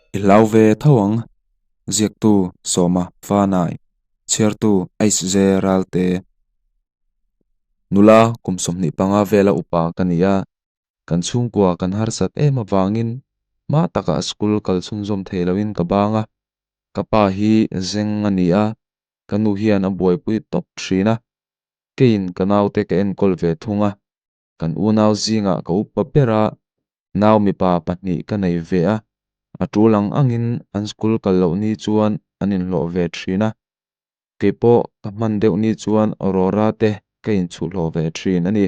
I hlau ve tho ang. Ziaktu Sawma Fanai, Chhiartu HJ Ralte. Nula kum 25 vela upa ka ni a, kan chhungkua kan harsat em avangin hma takah school kal chhunzawm thei loin ka bang a, ka pa hi zeng a ni a, ka nu hian a buaipui tawp thin a, keiin ka naute ka enkawl ve thung a. Kan unau zingah ka upa ber a, nau mipa pahnih ka nei ve a, a tul ang angin an school kal loh ni chuan an inhlawh ve thin a, kei pawh ka hman deuh ni chuan Aurora te ka inchhuhhlawh ve thin a ni.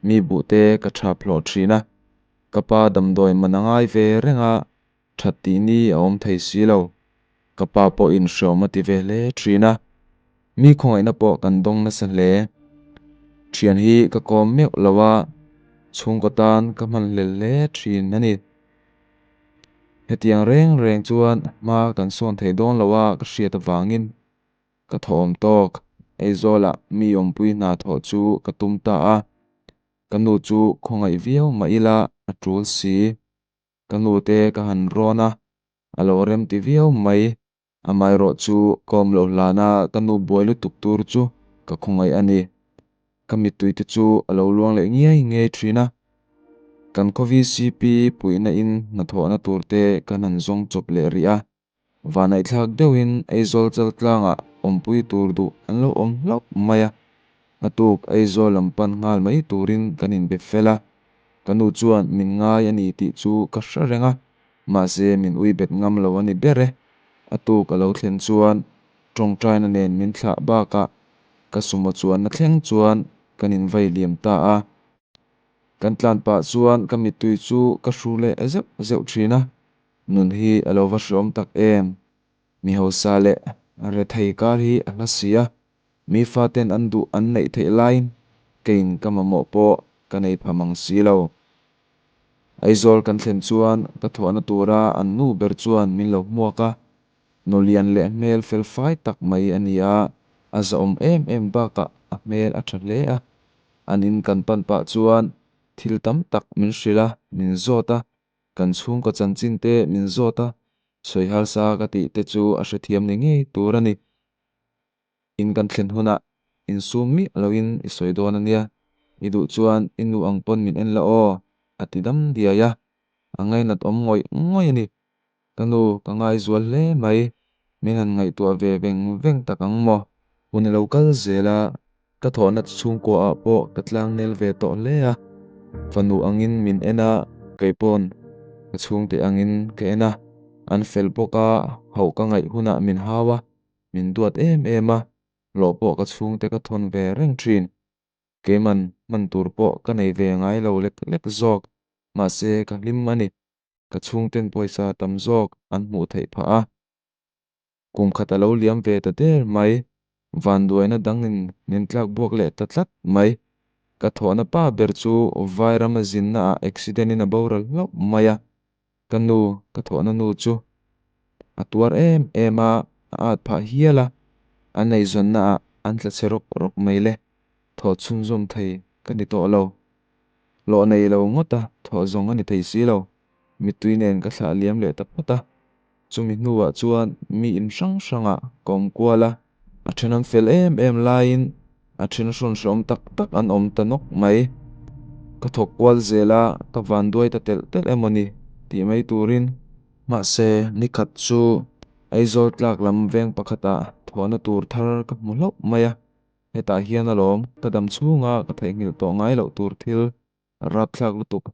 Mi buh te ka thap hlawh thin a, ka pa damdawi man a ngai ve reng a, that tih ni a awm thei si lo. Ka pa pawhin hreawm a ti ve hle thin a, mi khawngaihna pawh kan dawng nasa hle. Thian hi ka kawm meuh lo a, chhungkaw tan ka hman hlel hle thin a ni. Hetiang reng reng chuan hma kan sawn thei dawn lo a ka hriat avangin ka thawhawm tawk. Aizawlah mi awmpui hna thawh chu ka tum ta a, ka nu chu khawngaih viau mah ila a tul si. Ka nu te ka han rawn a, a lo rem ti viau mai. Amaherawh chu ka awm loh hlana ka nu buai lutuk tur chu ka khawngaih a ni. Ka mittui te chu a lo luang leh ngiai ngiai thin a. Kan khaw VCP puihna in hnathawhna tur te kan han zawng chawp leh rih a. Vanaihthlak deuhin Aizawl chaltlangah awmpui tur duh an lo awm hlauh mai a, a tuk Aizawl lam pan nghal mai turin kan inbe fel a, ka nu chuan min ngai a ni tih chu ka hre reng a, mahse min ui bet ngam lo a ni ber e. A tuk a lo thlen chuan tawngtaina nen min thlah bakah ka sumo chuanna thleng chuan kan invai liam ta a. Kan tlan pah chuan ka mittui chu ka hru leh zeuh zeuh thin a. Nun hi a lo va hreawm tak em? Mi hausa leh rethei kar hi a hla si a, mi faten an duh an neih theih laiin keiin ka mamawh pawh ka nei pha mang si lo. Aizawl kan thlen chuan ka thawhna tura an nu ber chuan min lo hmuak a, nu lian leh hmel fel fai tak mai a ni a, a zahawm em em bakah a hmel a tha hle a. An in kan pan pah chuan thil tam tak min hrilh a, min zawt a, Kan chhungkaw chanchin te min zawt a, sawi harsa ka tih te chu a hrethiam ni ngei tur a ni. In kan thlen hunah insum miah loin i sawi dawn a nia, i duh chuan i nu ang pawn min en la aw, a ti dam diai a, a ngainat awm ngawih ngawih a ni. Ka nu ka ngaizual hle mai, min han ngaihtuah ve veng veng tak ang maw? Hun i lo kal zel a, Ka thawhna chhungkua ah pawh ka tlang nel ve tawh hle a, fanu angin min en a, kei pawn ka chhungte angin ka en a, an fel bawk a, hauh ka ngaih hunah min hau a, min duat em em a, hlawh pawh ka chhungte ka thawn ve reng thin. Keiman hman tur pawh ka nei ve ngai lo lek lek zawk, mahse ka hlim a ni, ka chhungten pawisa tam zawk an hmuh theih phah a. Kum khat a lo liam ve ta der mai, vanduaina dangin min tlak buak leh ta tlat mai. Ka thawhna pa ber chu Vairam a zinna ah accident in a boral hlauh mai a, ka nu, ka thawhna nu chu a tuar em em a, a at phah hial a, an eizawnna ah an tla chhe rawk rawk mai le, thawh chhunzawm thei ka ni tawh lo. Hlawh nei lo ngawt a, thawh zawng a ni thei si lo. Mittui nen ka thlah liam leh ta phawt a. Chumi hnuah chuan mi in hrang hrangah ka awm kual a, a then an fel em em laiin a then hrawn hreawm tak tak an awm ta nawk mai. Ka thawk kual zel a, ka van duai ta telh telh emaw ni tih mai turin. Mahse, nikhat chu Aizawl tlak lam veng pakhatah thawhna tur thar ka hmu hlauh mai a, hetah hian alawm ka dam chhunga ka theihnghilh tawh ngai loh tur thil rapthlak lutuk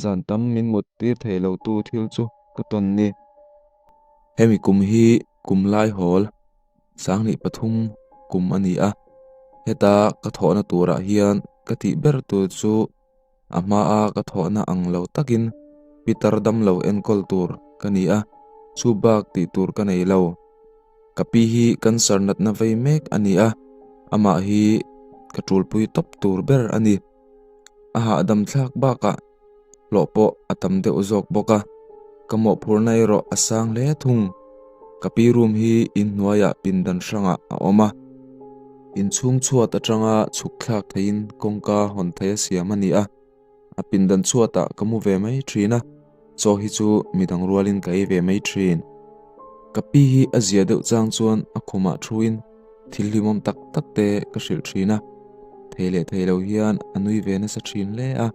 Zan tam min mut tir thei lo tu thil chu ka tawn ni. Hemi kum hi kum lai hawl 2003 kum a ni a, heta ka thawhna turah hian ka tih ber tur chu a hmaa ka thawhna ang lo takin pitar damlo enkawl tur ka ni a, chu bak tih tur ka nei lo. Ka pi hi cancer natna vei mek a ni a, amah hi ka tulpui tawp tur ber a ni. A hahdam thlak bakah hlawh pawh a tam deuh zawk bawk a, ka mawhphurhna erawh a sang hle thung. Ka pi room hi inhnuaiah pindan hrangah a awm a, inchhung chhuat atanga chhuk thlak theihin kawngka hawn thei a siam a ni a, a pindan chhuatah ka mu ve mai thin a. Chaw hi chu midang rualin ka ei ve mai thin. Ka pi hi a zia deuh chang chuan a khumah thuin thil hlimawm tak tak te ka hrilh thin a, thei leh thei lo hian a nui ve nasa thin hle a.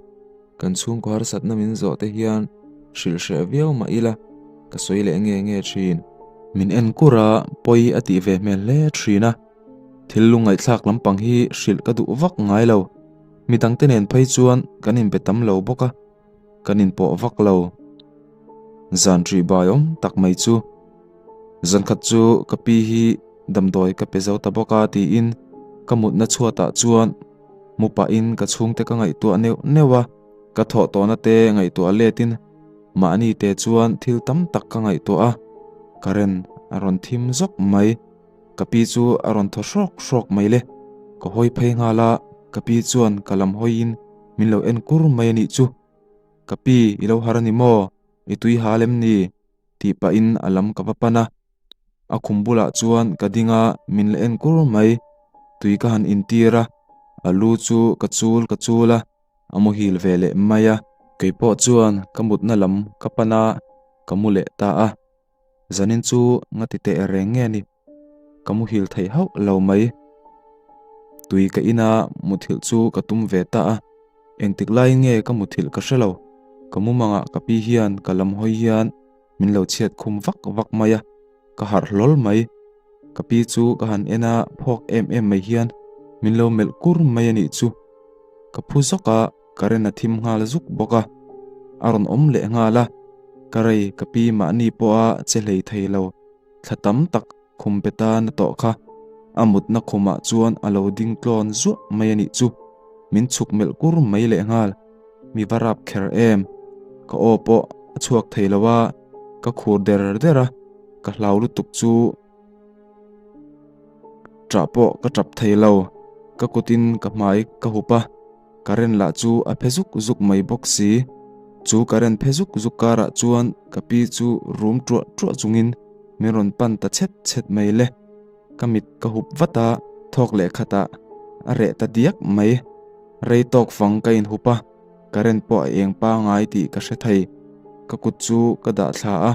Kan chhungkaw harsatna min zawh te hian hrilh hreh viau mah ila ka sawi leh nge nge thin. Min en kur a, pawi a tih ve hmel hle thin a. Thil lungngaihthlak lampang hi hrilh ka duh vak ngai lo. Midangte nen phei chuan kan inbe tam lo bawk a. Kan inpawh vak lo. Zan ṭih bai awm tak mai chu. Zan khat chu ka pi hi damdawi ka pe zo ta bawk a tiin ka mutna chhuatah chuan mu pahin ka chhungte ka ngaihtuah neuh neuh a. Ka thawh tawhna te ngaihtuah letin mahni te chuan thil tam tak ka ngaihtuah a. Current a rawn thim zawk mai. Ka pi chu a rawn thaw hrawk hrawk mai le. Ka hawi phei nghal a, ka pi chuan ka lam hawiin min lo en kur mai a nih chu. Ka pi, i lo har a ni maw? I tui hal em ni? tih pahin a lam ka va pan a. A khum bulah chuan ka ding a, min la en kur mai. Tui ka han intir a, a lu chu ka chul ka chul a, a muhil ve leh mai a. Kei pawh chuan ka mutna lam ka pan a, ka mu leh ta a. Zanin chu nga ti teh reng nge ni? Ka muhil theih hauh lo mai. Tui ka ina muthilh chu ka tum ve ta a, engtik laiin nge ka muthilh ka hre lo. Ka mumangah ka pi hian ka lam hawi hian min lo chhiat khum vak vak mai a, ka harh hlawl mai. Ka pi chu ka han en a, phawk em em mai hian min lo melh kur mai a nih chu. Ka phu zawk a. Current a thim nghal zuk bawk a, a rawn awm leh nghal a, ka rei ka pi mahni pawha che hlei thei lo, thla tam tak khum pe ta na tawh kha, a mutna khumah chuan a lo ding tlawn zuah mai a nih chu, min chhuk melh kur mai leh nghal, mi va rap kher em, ka aw pawh a chhuak thei lo a, ka khur der der a, ka hlau lutuk chu. Ṭah pawh ka ṭap thei lo, ka kutin ka hmai ka hup a, current lah chu a phe zuk zuk mai bawk si. Chu current phe zuk zuk karah chuan ka pi chu rum ṭuah ṭuah chungin min rawn pan ta chhet chhet mai le. Ka mit ka hup vat a, thawk leh khatah a reh ta diak mai. Rei tawk fang ka inhup a, current pawh a eng pangai tih ka hre thei. Ka kut chu ka dah thla a,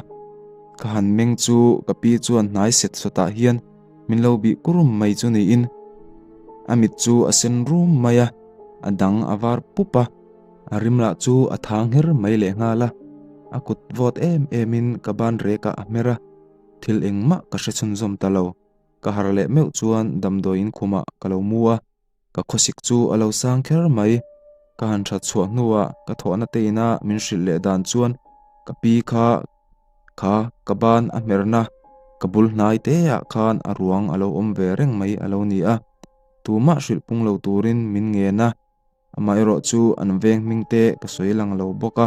ka han meng chu ka pi chuan hnai set sawtah hian min lo bih kur mai chu niin a mit chu a sen rum mai a, a dang a var pup a, a rim lah chu a thang her mai leh nghal a, a kut vawt em em in ka ban rekah a hmer a, thil engmah ka hre chhunzawm ta lo, ka harh leh meuh chuan damdawiin khumah ka lo mu a. Ka khawsik chu a lo sang kher mai. Ka han that chhuah hnuah ka thawhna te ina min hrilh leh dan chuan ka pi kha kha ka ban a hmerna ka bul hnai te ah khan a ruang a lo awm ve reng mai a lo ni a. Tumah hrilh pung lo turin min ngen a, amaherawh chu an veng hming te ka sawi lang lo bawk a.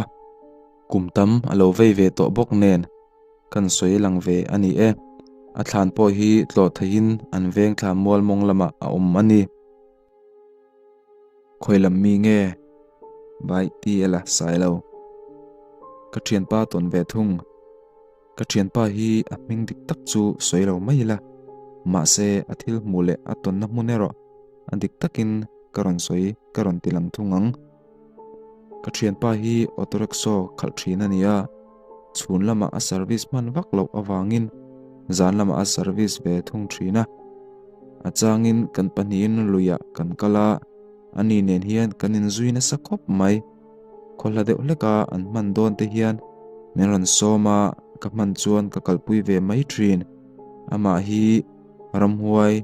Kum tam a lo vei ve tawh bawk nen kan sawi lang ve a ni e. A thlan pawh hi tlawh theihin an veng thla mual mawng lamah a awm a ni. Khawi lam mi nge? Bai ti ela sai lo. Ka thianpa tawn ve thung. Ka thianpa hi a hming dik tak chu sawi lo mai ila. Mahse a thil hmuh leh a tawnna hmun erawh a dik takin ka rawn sawi ka rawn ti lang thung ang. Ka thianpa hi auto rickshaw khalh thin a ni a, chhun lamah a service hman vak loh avangin zan lamah a service ve thung thin a. A changin kan pahnihin luiah kan kal a, ani nen hian kan inzui nasa khawp mai. Khawhla deuh hleka an hman dawn te hian min rawn sawm a, ka hman chuan ka kalpui ve mai thin. Amah hi ramhuai,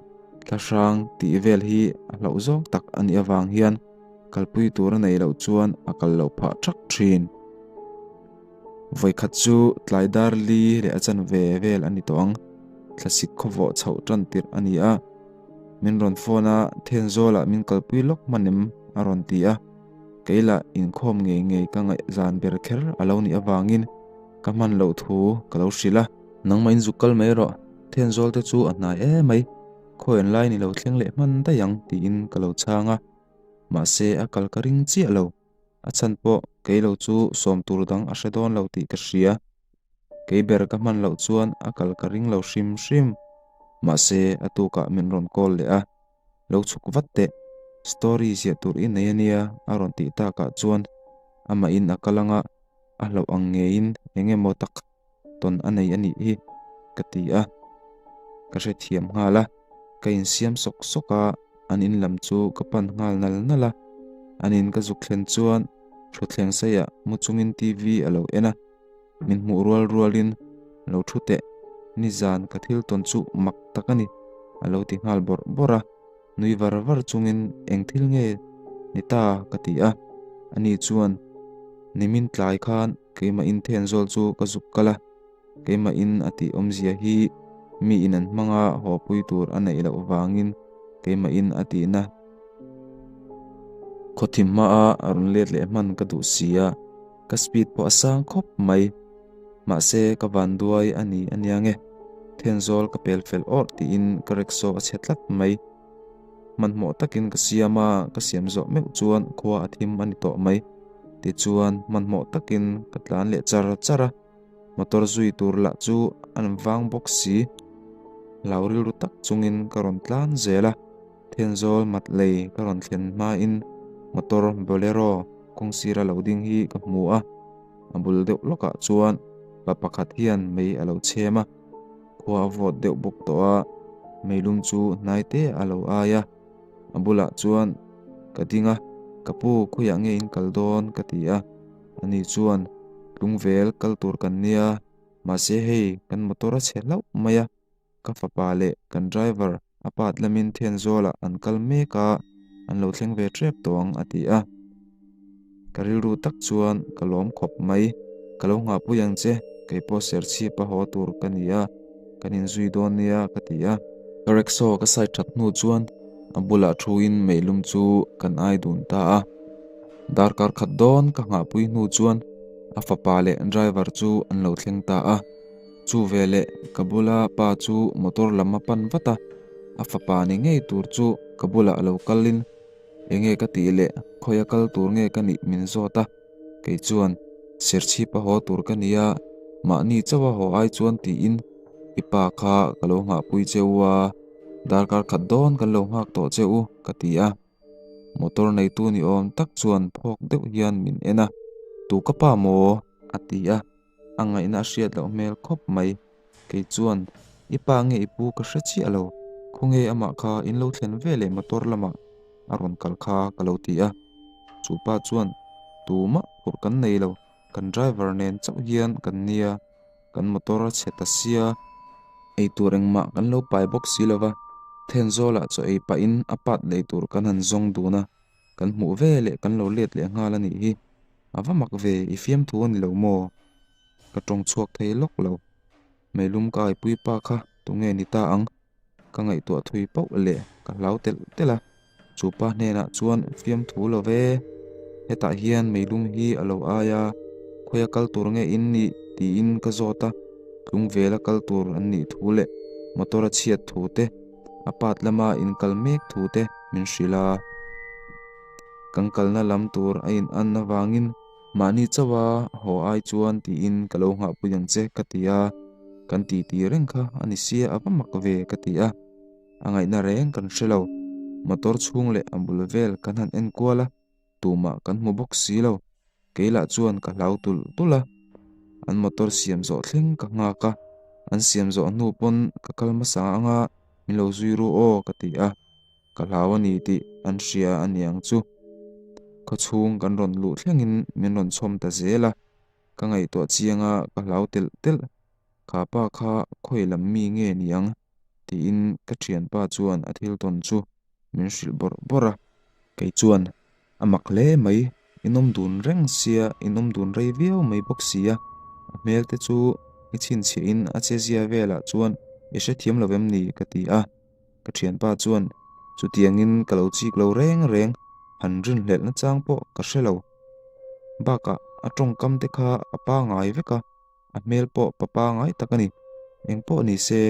thlahrang tih vel hi a hlauh zawng tak a nih avang hian Kalpui tur a neih loh chuan a kal loh phah thak thin. Vawikhat chu tlai dar li leh a chanve vel a ni tawh ang. Thlasik khawvawh chhoh tan tirh a ni a. Min rawn phone a, Thenzawl ah min kalpui lawk hman em? a rawn ti a. Kei lah inkhawm ngei ngei ka ngaih zan ber kher a lo nih avangin ka hman loh thu ka lo hrilh a. Nangmah in zuk kal mai rawh, Thenzawl te chu a hnai emai. Khawi an lai ni lo thleng leh hman daih ang tiin ka lo chhang a, mahse a kal ka ring chiah lo. A chhan pawh kei lo chu sawm tur dang a hre dawn lo tih ka hria. Kei ber ka hman loh chuan a kal ka ring lo hrim hrim. Mahse a tukah min rawn call leh a, Lo chhuk vat teh, story ziah tur i nei a nia a rawn tih takah chuan amahin a kal ang a. A hlauh ang ngeiin eng emaw tak tawn a nei a nih hi ka ti a, ka hrethiam nghal a, ka insiam sawk sawk a, an in lam chu ka pan nghal nal nal a, an in ka zuk thlen chuan thutthleng seiah mu chungin TV a lo en a, min hmuh rual rualin lo thu teh, nizan ka thil tawn chu mak tak a ni a lo ti nghal bawrh bawrh a, nui var var chungin eng thil nge ni ta ka ti a, ani chuan nimin tlai khan Keimah in Thenzawl chu ka zuk kal a, keimah in a tih awmzia hi mi in an hmanga hawpui tur a neih loh vangin keimah in a tihna khawthim hmaa a rawn let leh hman ka duh si a, ka speed pawh a sang khawp mai. Mahse ka vanduai a ni aniang e, Thenzawl ka pel fel awrh tiin ka rickshaw a chhe tlat mai. Hmanhmawh takin ka siam a, ka siam zawh meuh chuan khua a thim a ni tawh mai. Tichuan, hmanhmawh takin ka tlan leh char char a, motor zui tur lah chu an vang bawk si. Hlau rilru tak chungin ka rawn tlan zel a, Thenzawl mat lei ka rawn thlen hmain motor Bolero kawng sira lo ding hi ka hmu a, a bul deuh lawkah chuan pa pakhat hian mei a lo chhem a. Khua a vawt deuh bawk tawh a, meilum chu hnai te a lo ai a, a bulah chuan ka ding a, Ka pu, khawiah nge in kal dawn? ka ti a, ani chuan, Tlungvel kal tur kan nia, mahse hei kan motor a chhe hlauh mai a, ka fapa leh kan driver a pat lamin Thianzawlah an kal mek a, an lo thleng ve tep tawh ang a ti a. Ka rilru tak chuan ka lawm khawp mai, ka lo nghahpui ang che, kei pawh serchhip a haw tur ka ni a, kan inzui dawn nia ka ti a. Ka rickshaw ka side that hnu chuan a bulah thuin meilum chu kan ai dun ta a. Darkar khat dawn ka nghahpui hnu chuan a fapa leh driver chu an lo thleng ta a. Chu veleh ka bula pa chu motor lam a pan vat a, a fapa ni ngei tur chu ka bulah a lo kalin enge ka tih leh khawi a kal tur nge ka nih min zawt a, kei chuan Serchhip a haw tur ka nia, mahni chauh a haw ai chuan tiin i pa kha ka lo nghahpui che u a, darkar khat dawn kan lo nghak tawh che u ka ti a. Motor neitu ni awm tak chuan phawk deuh hian min en a, Tu ka pa maw? a ti a. A ngaihna a hriat loh hmel khawp mai. Kei chuan, I pa nge i pu ka hre chiah lo, khawnge amah kha in lo thlen ve leh motor lamah a rawn kal kha ka lo ti a. Chu pa chuan, Tumah phurh kan nei lo, kan driver nen chauh hian kan nia, kan motor a chhe ta sia, eitur engmah kan lo pai bawk si lo va, Thenzawlah chaw ei pahin a pat lei tur kan han zawng dun a, Kan hmuh ve leh kan lo let leh nghal a nih hi. A va mak ve, i fiamthu a ni lo maw? Ka tawng chhuak thei lawk lo. Meilum ka aipui pa kha tunge ni ta ang? Ka ngaihtuah thui pauh leh ka hlau telh telh a. Chu pa hnenah chuan fiamthu lo ve. Hetah hian meilum hi a lo ai a, khawia kal tur nge in nih? tiin ka zawt a. Tlungvela kal tur an nih thu leh motor a chhiat thu te. A pat lama inkal mek thu te min hrilh a, kan kalna lam tur a in an avangin mahni chauha haw ai chuan tiin ka lo nghahpui ang che ka ti a, kan titi reng kha a ni sia a va mak ve ka ti a, a ngaihna reng kan hre lo, motor chhung leh a bul vel kan han enkual a. Tumah kan hmu bawk si lo, kei lah chuan ka hlau tulh tulh a, an motor siam zawh thleng ka nghak a, an siam zawh hnu pawn ka kal hmasa anga min lo zui ru aw ka ti a, ka hlau a ni tih an hria a niang chu. Khawchhung kan rawn luh thlengin min rawn chhawm ta zel a, ka ngaihtuah chiang a ka hlau telh telh, kha pa kha khawi lam mi nge niang? tiin ka thianpa chuan a thil tawn chu min hrilh bawrh bawrh a. Kei chuan, A mak hle mai, in awm dun reng sia, in awm dun rei viau mai bawk si a, a hmel te chu i chhinchhiahin a chezia velah chuan i hrethiam lo em ni? ka ti a. Ka thianpa chuan, Chutiangin ka lo chik lo reng reng, han rinhlelh nachang pawh ka hre lo. Bakah a tawngkam te kha a pangai vek a. A hmel pawh pa pangai tak a ni. Eng pawh ni se,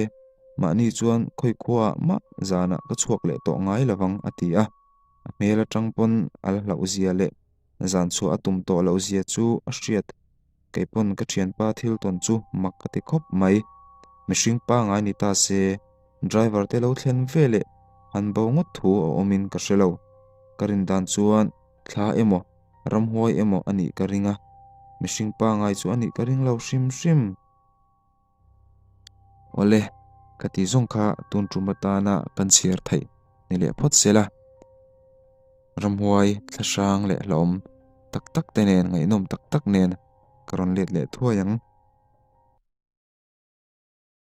mahni chuan khawi khuaah mah zanah ka chhuak leh tawh ngai lo vang a ti a. A hmel atang pawn a la hlauh zia leh zan chhuah a tum tawh loh zia chu a hriat. Kei pawn ka thianpa thil tawn chu mak ka ti khawp mai. Mihring pangai ni ta se, driver te lo thlen ve leh han bo ngawt thu a awmin ka hre lo. Ka rin dan chuan thla emaw ramhuai emaw a nih ka ring a. Mihring pangai chu a nih ka ring lo hrim hrim. Awle, ka ti zawng kha tun tum atana kan chhiar theih ni leh phawt se la. Ramhuai, thlahrang leh hlauhawm tak tak te nen, ngaihnawm tak tak nen ka rawn let leh thuai ang.